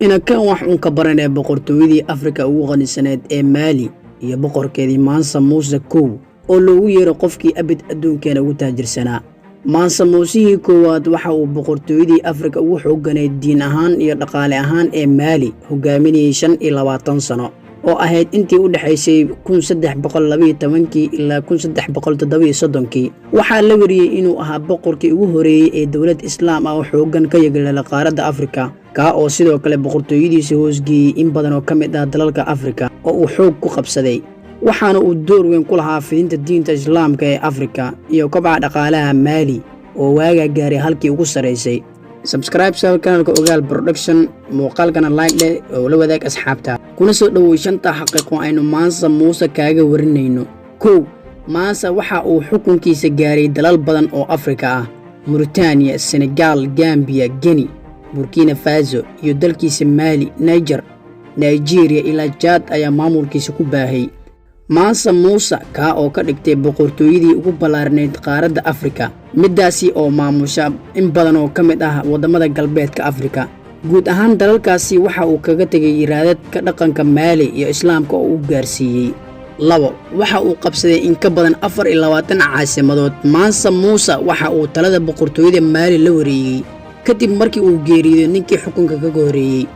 Inakan wax uun ka baranee boqortooyadii Afrika ugu qanisaneed ee Maali iyo boqorkeedii Maansa Muuse kow, oo loogu yeero qofkii abid adduunkeena ugu taajirsanaa. Maansa Muusihii koowaad waxa uu boqortooyadii Afrika ugu xoogganayd diin ahaan iyo dhaqaale ahaan ee Maali hogaaminayay 25 sano, oo ahayd intii u dhexaysay 1312-kii ilaa 1337-kii. Waxaa la weriyey inuu ahaa boqorkii ugu horeeyey ee dowlad Islaam ah oo xooggan ka yagleela qaaradda Afrika, kaa oo sidoo kale boqortooyadiisa hoosgeeyey in badan oo ka mid ah dalalka Afrika oo uu xoog ku qabsaday. Waxaana uu door weyn ku lahaa fidinta diinta Islaamka ee Afrika iyo kobca dhaqaalaha Maali oo waagaa gaaray halkii ugu sarraysay. Subscribe saar kanaalka Ogaal Production, muuqaalkana like dheh oo la wadaag asxaabta, kuna soo dhowow shanta xaqiiqo aynu Maansa Muuse kaaga warinayno. Kow, Maansa waxa uu xukunkiisa gaaray dalal badan oo Afrika ah: Mauritaniya, Senegaal, Gambiya, Geni, Burkina Faso iyo dalkiisa Maali. Niger, Nigeria ilaa Jaad ayaa maamulkiisa ku baahay Maansa Muuse, kaa oo ka dhigtay boqortooyadii ugu ballaarnayd qaaradda Afrika, middaasi oo maamusha in badan oo ka mid ah waddamada galbeedka Afrika. Guud ahaan dalalkaasi waxa uu kaga tegay raadadka dhaqanka Maali iyo Islaamka oo uu gaarsiiyey. Labo, waxa uu qabsaday in ka badan 24 caasimadood. Maansa Muuse waxa uu talada boqortooyada Maali la wareegay kadib markii uu geeriyooday ninkii xukunka kaga horeeyey.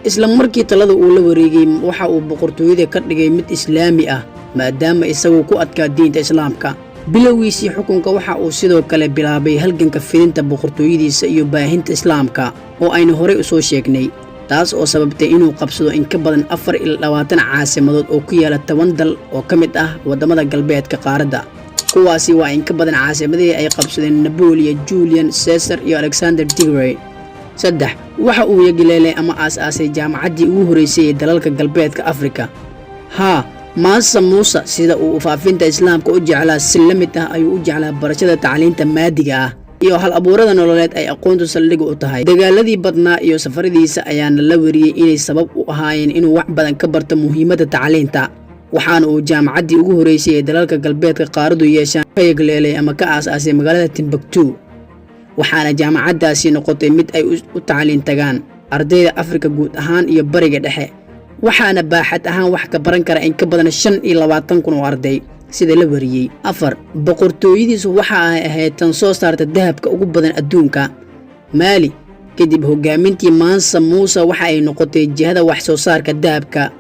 Isla markii talada uu la wareegay, waxa uu boqortooyada ka dhigay mid Islaami ah, maadaama isagu ku adkaa diinta Islaamka. Bilowgiisii xukunka waxa uu sidoo kale bilaabay halganka fidinta boqortooyadiisa iyo baahinta Islaamka oo aynu horey u soo sheegnay, taas oo sababtay inuu qabsado in ka badan 24 caasimadood oo ku yaala 10 dal oo ka mid ah waddamada galbeedka qaaradda. Kuwaasi waa in ka badan caasimadihii ay qabsadeen Naboleon, Julian Cesar iyo Alexander the Great. Saddex, waxa uu yagleelay ama aas-aasay jaamacaddii ugu horreysay ee dalalka galbeedka Afrika. Haa, Maansa Muuse sida uu faafinta Islaamka u jeclaa si la mid ah ayuu u jeclaa barashada tacliinta maadiga ah iyo hal abuurada nololeed ay aqoontu saldhig u tahay. Dagaaladii badnaa iyo safaradiisa ayaana la weriyey inay sabab u ahaayeen inuu wax badan ka barto muhiimadda tacliinta. Waxaana uu jaamacaddii ugu horreysay ee dalalka galbeedka qaaradu yeeshaan ka yagleelay ama ka aas-aasay magaalada Timbuktu. Waxaana jaamacaddaasi noqotay mid ay u tacliin tagaan ardayda Afrika guud ahaan iyo Bariga Dhexe, waxaana baaxad ahaan wax ka baran kara in ka badan 25,000 oo arday, sida la wariyey. Afar, boqortooyadiisu waxa ay ahayd tan soo saarta dahabka ugu badan adduunka. Maali kadib hogaamintii Maansa Muuse waxa ay noqotay jihada wax soo saarka dahabka.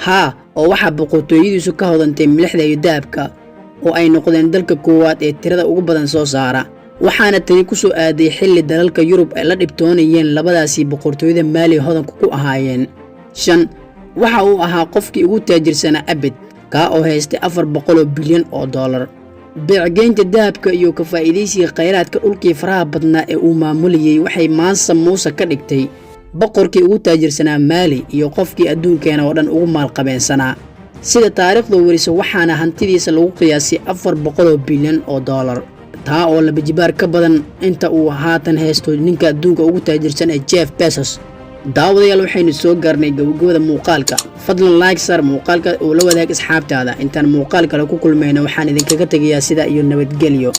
Haa, oo waxaa boqortooyadiisu ka hodantay milixda iyo dahabka, oo ay noqdeen dalka koowaad ee tirada ugu badan soo saara. Waxaana tani ku soo aaday xilli dalalka Yurub ay la dhibtoonayeen labadaasii boqortooyada Maali hodanka ku ahaayeen. Shan, waxa uu ahaa qofkii ugu taajirsanaa abid, kaa oo haystay 400 bilyan oo dollar. Beecgeynta dahabka iyo ka faa'iidaysiga khayraadka dhulkii faraha badnaa ee uu maamulayey waxay Maansa Muuse ka dhigtay boqorkii ugu taajirsanaa Maali iyo qofkii adduunkeena oo dhan ugu maalqabeensanaa, sida taariikhdu weriso. Waxaana hantidiisa lagu qiyaasay 400 bilyan oo dollar, taa oo laba jibaar ka badan inta uu haatan haysto ninka adduunka ugu taajirsan ee Jeff Bezos. Daawadayaal, waxaynu soo gaarnay gabagabada muuqaalka. Fadlan like sar muuqaalka oo la wadaag asxaabtaada. Intaan muuqaal kale ku kulmayno, waxaan idinkaga tegayaa sidaa iyo nabadgelyo.